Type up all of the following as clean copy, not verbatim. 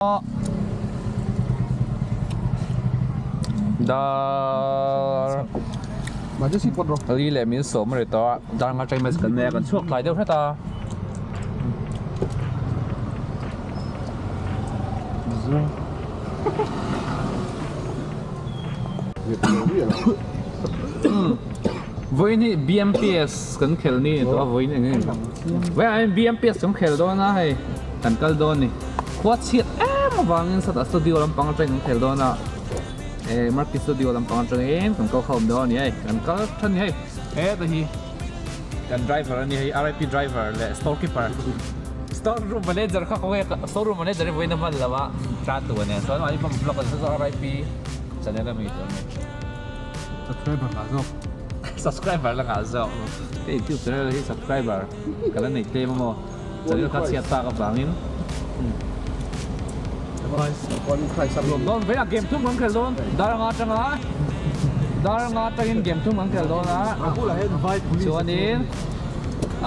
Dar li leh min sawm a ri tawh a, dar nga tang match kan nei a, kan chhuak tlai deuh hret a. Vawiin hi BMPS kan khel ni a ni tawh a, vawiin eng nge vawiin BMPS kan khel dawn a hei kan kal dawn a ni. Khua chhiat em avangin sawtah studio lampang atangin kan khel dawn a, eh Market studio lampang atangin kan kal khawm dawn a ni hei, kan kal than a ni hei, heta hi kan driver a ni hei RIP driver leh store keeper store room manager kha khawnge store room manager hi vawiin a hman lo a ta tu a nia chuan mahni pawh vlog a ni saw saw RIP channel a mi tur a ni. Subscriber ngah zawk. Subscriber la ngah zawk ka youtube channel hi subscriber ka la nei tlem a maw. Channel kha chhiat tak avangin Nuam dawn ve a game thum kan khel dawn dar anga atanga dar anga atangin game thum kan khel dawn a chuanin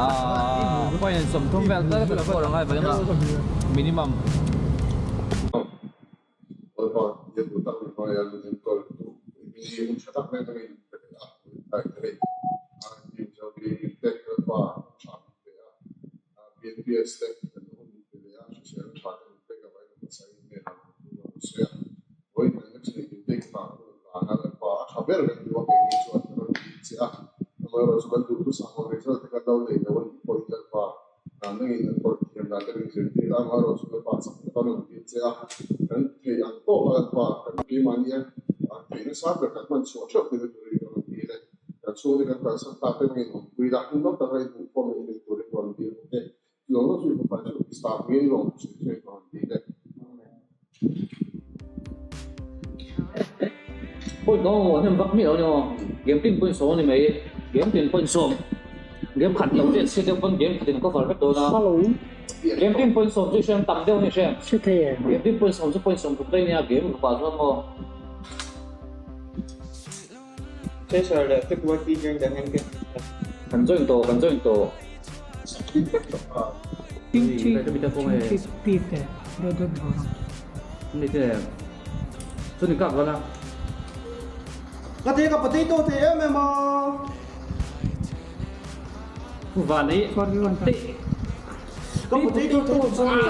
ahh point 30 vel tal kan score angai vang a minimum. BNPS te kan hun min pe leh a, hrisel tha te min pek avangin kan pasal in hmel han hmuh tur a rawn sawi a. Vawiin kan match nei min pek vang hun dan a lalpa a tha ber kan duh a keini chuan kan rawn dil che a, amaherawhchu chu kan duhthusam ang result te kan lo nei lo a nih pawhin lalpa nangin an tawrh thiam dan te min zirtir a, amaherawhchu lalpa chak taka rawn dil che a, kan thei ang tawk a lalpa kan keimahni a theihna sang ber kan hman chhuah theuh theihna turin kan rawn dil e. Kan chhungte kan kalsan tak te ngei awmpui la, hmun dang taka inhmuh khawm leh inneih turin rawn dil bawk e. Lawng lo chu fapa chu staff ngei lawng sawi sawi ka rawn dil e. Point ka awm hnem vak miah lo ni aw. Game tin point sawm a ni mai. Game tin point sawm. Game khat lo vel chhiat deuh pawn game khatin cover vek dawn a. Game tin point sawm chu i hriam tam deuh a ni hriam. Game tin point sawm chu point sawm ruk daih nia game rukah chuan maw. Chaser leh Fake YT join dan hian Kan join tawh, kan join tawh. Ka te ka potato thei em em a. Ka potato thei char char a.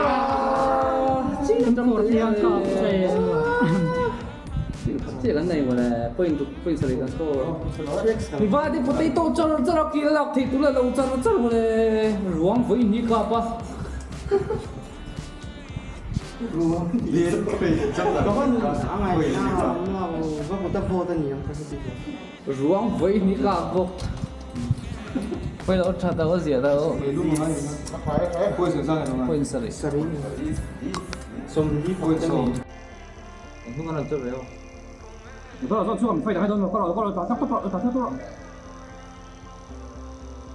Vate potato char char a kil lak theih tur a lo char char mawle ruang vawi ni kap a. Ruang vawi ni kap bawk. Pawih lo tha ta zia ta o. Point sarih. Eng hnung an rawn chawt ve aw. Ka lo chhuak fai tak dawn ka lo ka lo tah tak tak tah tak tak.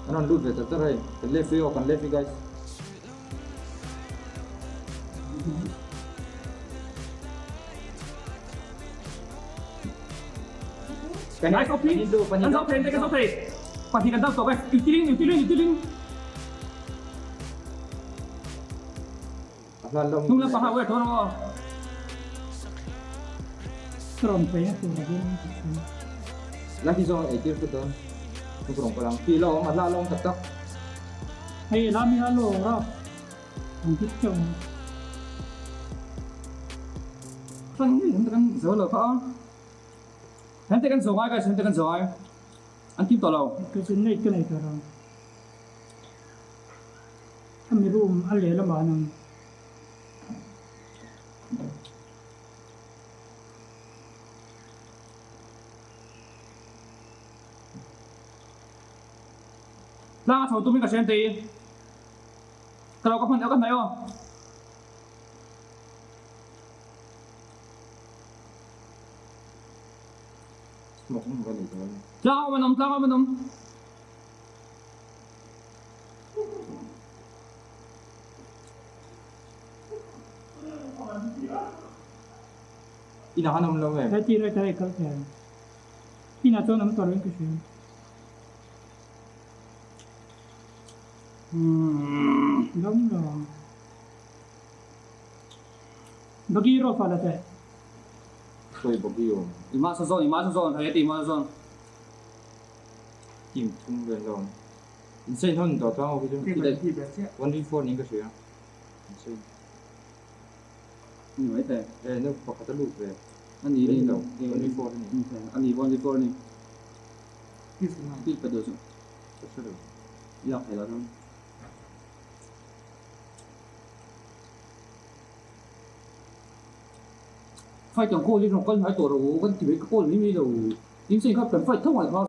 An rawn lut ve tak tak hei. Kan left hi aw kan left hi guys. Nice OP. Kan zo thei kan zo thei. Pahnih kan dam tawh guys. Utiling utiling utiling. Hnung lam pangah weh thawn aw. Rawng pei a tur a hian ka hria. La hi zawng ei tir phut dawn. Hnuk rawng pawh lang. Ti la awm a hla la awm tak tak. Hei la mi a lo rap. Ang dik teuh ang. Chuan hi an kan zo lo kha a. Hente kan zo ngai guys hente kan zo ngai. An tim tawh lo. Kei chu nei ka nei tawh lo. Hemi room a leh lamah an awm. Tlang a chho tumin ka hriam tei. Ka lo ka hman ka hnaih aw. Tlang a awm an awm tlang a awm an awm. Inah an awm lo em? He tir aṭang i kal thei ang. Inah chuan awm tawh lo in ka hria. Umm, dam lo ang. Bagi ro fa la te. Sawi bagi awm. I mah sa zawn, i mah sa zawn, hei a ti mah sa zawn. Team thum vel la awm. Insane hawn dawh tlang ho khi chu 1v4 niin ka hria. Insane. Ni mai te. Eh no pakhat a lut ve. A ni ni lo. 1v4 a ni. A ni 1v4 a ni. Kil pe duh chu. Ka hre lo. I lak thei lo chuan. Fight ang call hi rawn kal hnai tawh rawh u, kan ti mai ka call mai mai lo. Insane kha kan fight tho ngai kha.